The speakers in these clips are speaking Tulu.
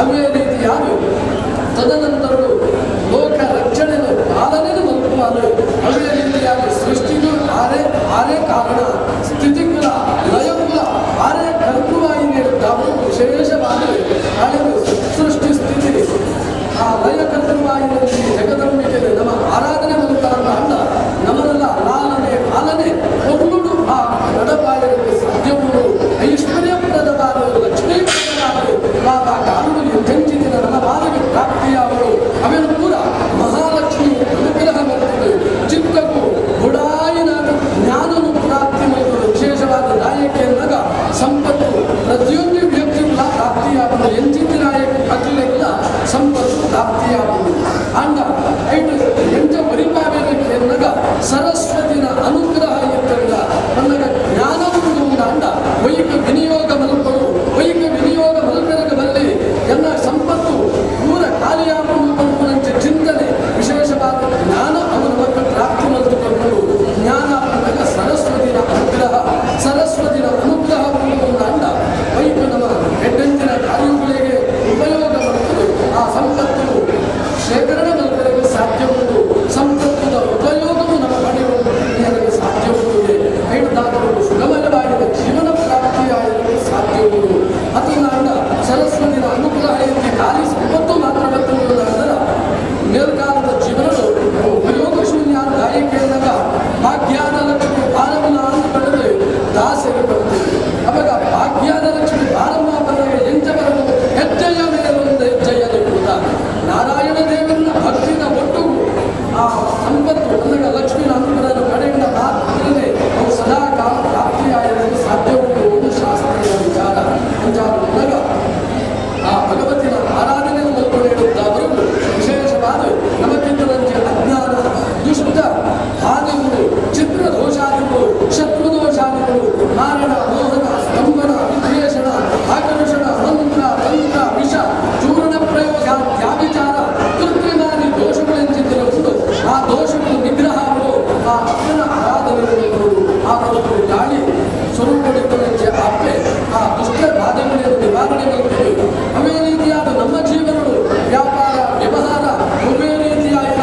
ಅವೇ ರೀತಿಯಾದ ತದನಂತರ ಲೋಕ ರಕ್ಷಣೆನು ಪಾಲನೆನು ಮಲ್ಪುವಾಲು. ಅವೇ ರೀತಿಯಾದ ಸೃಷ್ಟಿಗೂ ಆರೇ ಆರೇ ಕಾರಣ, ಸ್ಥಿತಿಕುಲ ಲಯಕುಲ ಆರೇ ಕರ್ತೃವಾಗಿ ನೀಡುತ್ತಾವು. ವಿಶೇಷವಾಗಿ ಆಳೆದು ಸೃಷ್ಟಿ ಸ್ಥಿತಿ ಆ ಲಯ ಕರ್ತೃವಾಗಿ ಜಗದಂಬಿಕೆ ನಮ್ಮ ಆರಾಧನೆ ಮಲ್ತಾರ ಅಲ್ಲ ನಮನೆಲ್ಲ ಲಾಲನೆ ಪಾಲನೆ ಒಬ್ಬಳು ಆ ನಡಪಾಯಕ್ಕೆ ಸಾಧ್ಯವುಂಡು. ಐಶ್ವರ್ಯಪ್ರದವಾದ ಲಕ್ಷ್ಮೀಪ್ರದವಾದ ಬಾಬಾ ಕಾನೂನು ಎಂಚಿತಿನ ನಮ್ಮ ಬಾಲಿಗೆ ಪ್ರಾಪ್ತಿಯಾವಳು. ಅವೆಲ್ಲ ಪೂರ ಮಹಾಲಕ್ಷ್ಮಿ ಅನುಗ್ರಹ ಬರ್ತದೆ. ಚಿತ್ತಕ್ಕೂ ಗುಡಾಯಿನಾದ ಜ್ಞಾನನು ಪ್ರಾಪ್ತಿ ಮತ್ತು ವಿಶೇಷವಾದ ನಾಯಕಿಯನ್ನಾಗ ಸಂಪತ್ತು ಪ್ರತಿಯೊಂದು ವ್ಯಕ್ತಿಗಳ ಪ್ರಾಪ್ತಿಯಾಗುವುದು. ಎಂಚಿತಿ ನಾಯಕ ಅಖಿಲೆಲ್ಲ ಸಂಪತ್ತು ಪ್ರಾಪ್ತಿಯಾಗುವುದು. ಅಂಡ ಐಟು ಎಂಚ ಪರಿಪಾವೇನಗ ಸರಸ್ವತಿನ ಅನುಗ್ರಹ ಇತ್ತಂದ ನನ್ನ ಜ್ಞಾನವುಂಡು ಅಂಡ ವೈಕ ವಿನಿಯೋಗ ಮಲ್ಪಡು, ವೈಕ ವಿನಿಯೋಗ ಮಲ್ಪೆರಗ ಬಲ್ಲಿ ಎಲ್ಲ ಸಂಪತ್ತು ಪೂರ ಖಾಲಿಯಾಗುವ ಚಿಂತನೆ. ವಿಶೇಷವಾದ ಜ್ಞಾನ ಅವು ನಮಗೆ ಪ್ರಾಪ್ತಿ ಮಲ್ತುಕೊಂಡು ಜ್ಞಾನ ಅಂದಾಗ ಸರಸ್ವತಿನ ಅನುಗ್ರಹ, ಸರಸ್ವತಿನ ಅನುಗ್ರಹ ಅಂಡ ವೈಕ ನಮ್ಮ ಹೆಡ್ಡಂಚಿನ ಕಾರ್ಯಗಳಿಗೆ ಉಪಯೋಗ ಮಾಡುವುದು. ಆ ಸಂಪತ್ತು ಶೇಖರಣೆ ಮಲ್ಪೆರಗೆ ಸಾಧ್ಯ ಉಂಟು, ಸಂಪತ್ತಿನ ಉಪಯೋಗವು ನಮ್ಮ ಪಡೆಯುವುದು ಸಾಧ್ಯ ಉಂಟು. ಐದಾದರೂ ಸುಗಮಯವಾದ ಜೀವನ ಪ್ರಾಪ್ತಿಯಾಗಲು ಸಾಧ್ಯ ಉಂಟು. ಅದನ್ನ ಸರಸ್ವತಿನ ಅನುಗ್ರಹ ಎತ್ತಿ ಖಾಲಿ ಸಂಪತ್ತು ಮಾತ್ರ ಬರ್ತದೆ. ಮೇಲ್ಕಾಲದ ಜೀವನವು ಉಪಯೋಗ ಶೂನ್ಯ. ಗಾಯಿಕೆಯನ್ನಾಗ ಭಾಗ್ಯಾನ ಲಕ್ಷ್ಮಿ ಬಾರಮ್ಮ ಅಂತ ಪಡೆದು ದಾಸರು ಬರ್ತೇವೆ. ಅವಾಗ ಭಾಗ್ಯಾನ ಲಕ್ಷ್ಮಿ ಬಾರಮ್ಮ ಬಂದಾಗ ಎಂಚ ಬರಲು ಹೆಜ್ಜೆಯ ಮೇಲೊಂದು ಹೆಜ್ಜೆಯಲ್ಲಿ ಕೂಡ ನಾರಾಯಣ ದೇವನ ಭಕ್ತಿನ ಒಟ್ಟು ಆ ಸಂಪತ್ತು ಅಂದಾಗ ಲಕ್ಷ್ಮೀನ ಅನುಗ್ರಹ ಪಡೆಯುವ ಮಾತ್ರನೇ ಅವು ಸದಾ ಕಾಲ ಪ್ರಾಪ್ತಿಯಾಗಲು ಸಾಧ್ಯ ಉಂಟು ಒಂದು ಶಾಸ್ತ್ರೀಯ ವಿಚಾರ. ಅಂಚಾಗ ಆ ಭಗವತಿನ ಆರಾಧನೆಯನ್ನು ಮಲ್ಕೊಂಡು ವಿಶೇಷವಾದ ನಮಗಿದ್ದರಂತೆ ಅಜ್ಞಾನ ದುಷ್ಟ ಹಾನಿಗಳು, ಚಿತ್ರ ದೋಷಾದಿಗಳು, ಶತ್ರು ದೋಷಾದಿಗಳು, ಮಾರಣ ಮೋಹನ ಸ್ತಂಭನ ವಿದ್ವೇಷಣ ಆಕರ್ಷಣ ಮಂತ್ರ ತಂತ್ರ ವಿಷ ಚೂರ್ಣ ಪ್ರಯೋಗ ತ್ಯಾವಿಚಾರ ಕೃತ್ರಿಮಾದಿ ದೋಷಗಳೆಂಚಿದ್ದಿರುವುದು ಆ ದೋಷಗಳು ನಿಗ್ರಹಗಳು ಆ ಅಪ್ಪನ ಆರಾಧನೆಗಳು ಆ ಒಂದು ಗಾಳಿ ಸ್ವರೂಪಡಿದ್ದರಂತೆ ಅಪ್ಪೆ ಆ ದುಷ್ಟ ಬಾಧೆಗಳನ್ನು ನಿವಾರಣೆ ಮಾಡುತ್ತದೆ. ಅವೇ ರೀತಿಯಾದ ನಮ್ಮ ಜೀವನಗಳು ವ್ಯಾಪಾರ ವ್ಯವಹಾರ ಒಮ್ಮೆ ರೀತಿಯಾದ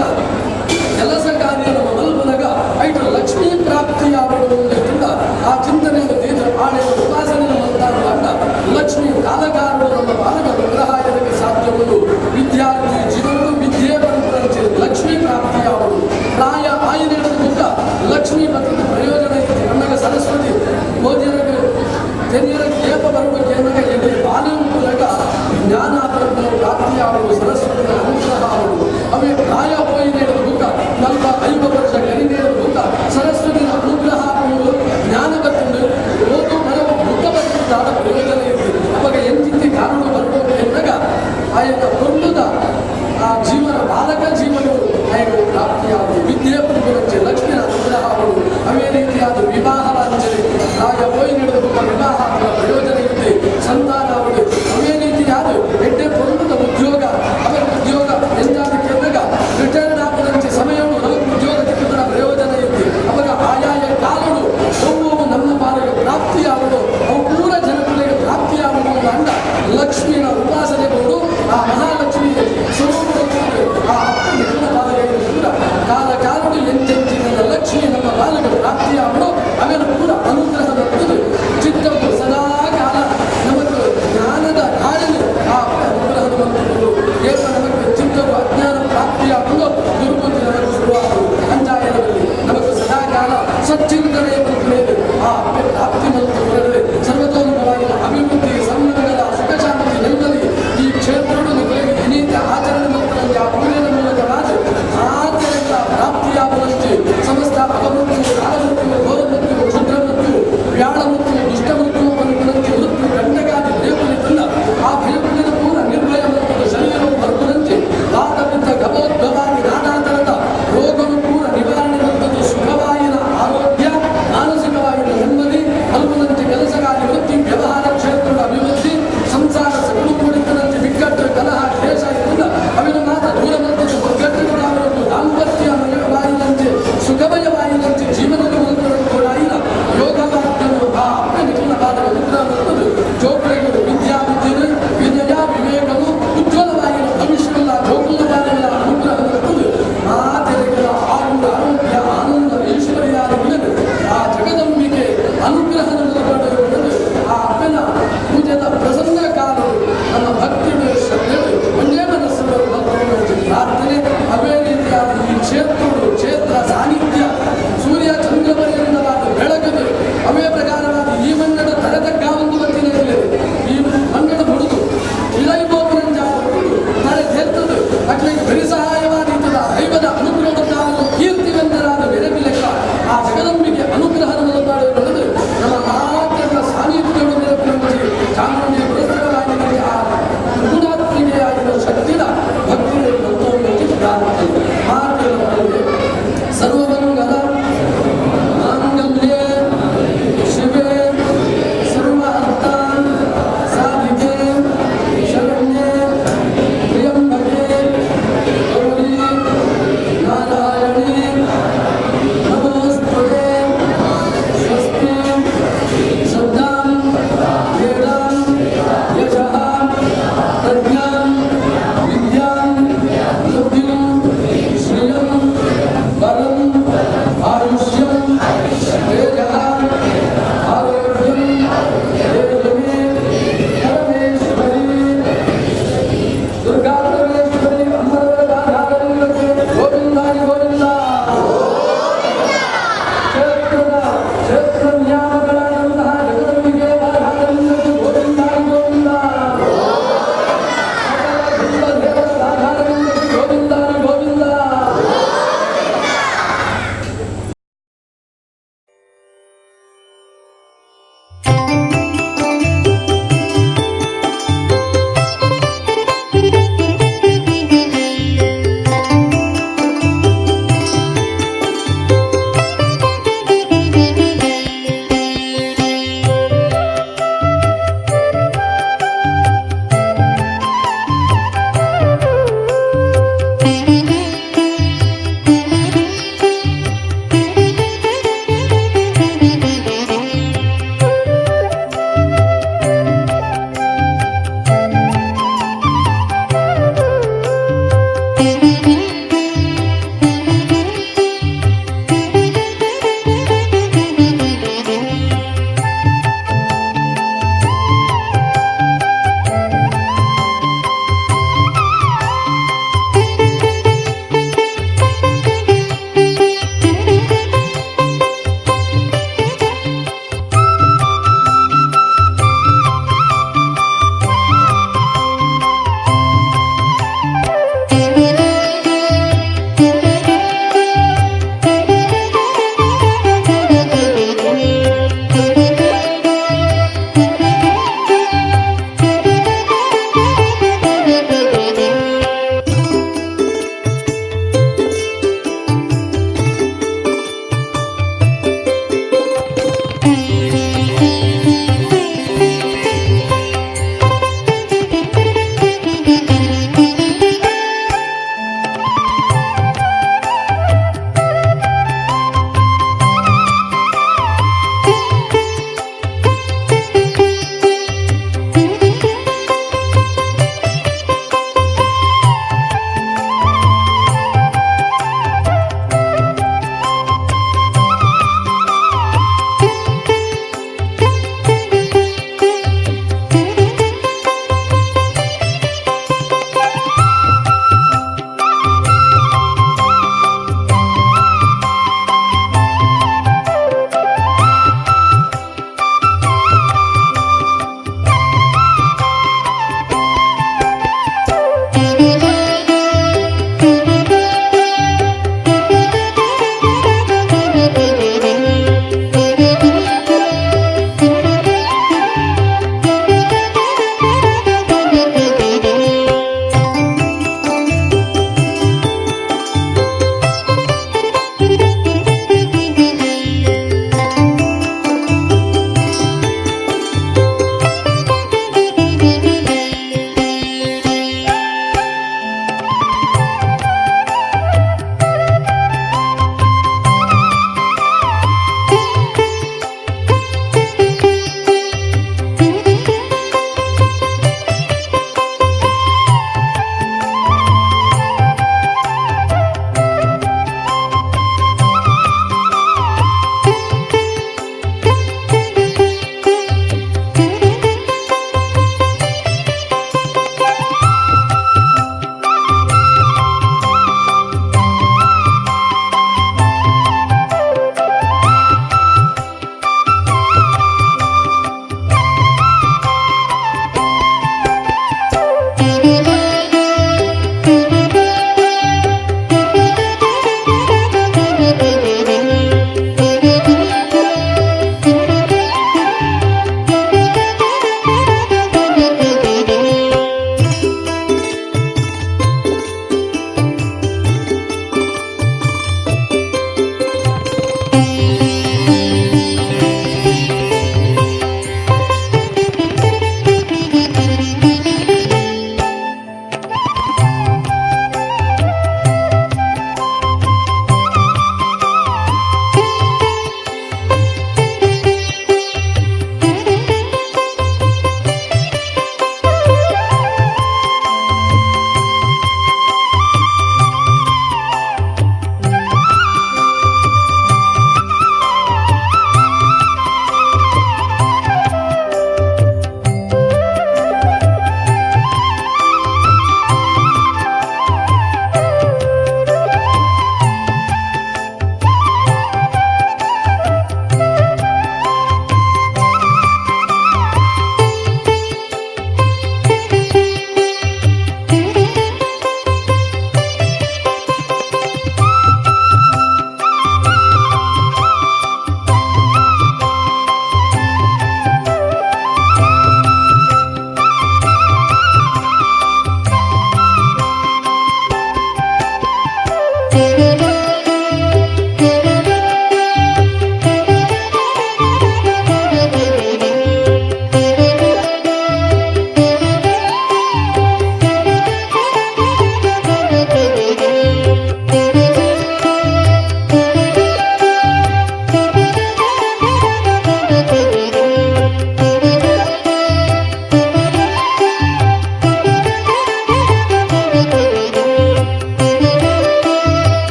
ಕೆಲಸ ಕಾರ್ಯ ನಮ್ಮ ಮಲ್ಪನಗ ಐಟು ಲಕ್ಷ್ಮೀ ಪ್ರಾಪ್ತಿಯಾಗುವುದರಿಂದ ಆ ಚಿಂತನೆಯನ್ನು ದೀರ್ಘ ಆಳೆಯ ಉಪಾಸನೆ ಮಂತಾಡುವಾಗ ಲಕ್ಷ್ಮೀ ಕಾಲಕಾರರು ನಮ್ಮ ಬಾಲಕ ಅನುಗ್ರಹ ಇದಕ್ಕೆ ಸಾಧ್ಯವುದು. ವಿದ್ಯಾರ್ಥಿ ಜೀವನಗಳು ವಿದ್ಯೆ ಬಂದಂತೆ ಲಕ್ಷ್ಮೀ ಪ್ರಾಪ್ತಿಯಾಗುವುದು. ಪ್ರಾಯ ಆಯಿನ ಮುಖ ಲಕ್ಷ್ಮೀ ಬರ್ತದೆ ಪ್ರಯೋಜನ ಇತ್ತು. ನಮಗೆ ಸರಸ್ವತಿ ಓದಿಯರಿಗೆ ತೆರಿಯರಿಗೆ ಏಪ ಬರಬೇಕು ಎನ್ನಾಗ ಎಲ್ಲಿ ಬಾಲ್ಯ ಜ್ಞಾನ ಪ್ರಾಪ್ತಿಯಾಗುವುದು, ಸರಸ್ವತಿಯ ಅನುಗ್ರಹ ಆಗುವುದು. ಅವೇ ಪ್ರಾಯ ಹೋಯಿನ ಮುಖ 40-50 ವರ್ಷ ಕರಿನೇಳು ಮುಖ ಸರಸ್ವತಿನ ಅನುಗ್ರಹ ಆಗುವುದು. ಜ್ಞಾನ ಬರ್ತದೆ, ಓದು ಬರವು ಮುಖ ಬರ್ತದಾದ ಪ್ರಯೋಜನ ಇತ್ತು. ಅವಾಗ ಎಂಚಿತಿ ಕಾರಣ ಬರಬೇಕು ಎನ್ನಾಗ ಆಯನ ಕುಂಡದ ಆ ಜೀವನ ಬಾಲಕ ಜೀವನವು ಆಯನ ಪ್ರಾಪ್ತಿಯಾಗುವುದು. ವಿದ್ಯೆ ಪಡೆಯುವಂತೆ ಲಕ್ಷ್ಮಿಯ ಅನುಗ್ರಹ ಆಗುವುದು. ಅವೇ ರೀತಿಯಾದ ವಿವಾಹ ವಾಂಛನೆ ಪ್ರಾಯ ಹೋಯಿ ನಡೆದ ಮುಖ ವಿವಾಹ ಆಗುವ ಪ್ರಯೋಜನ ಇರುತ್ತೆ, ಸಂತಾನ ಆಗುವುದು. ಅವೇ ರೀತಿಯಾದ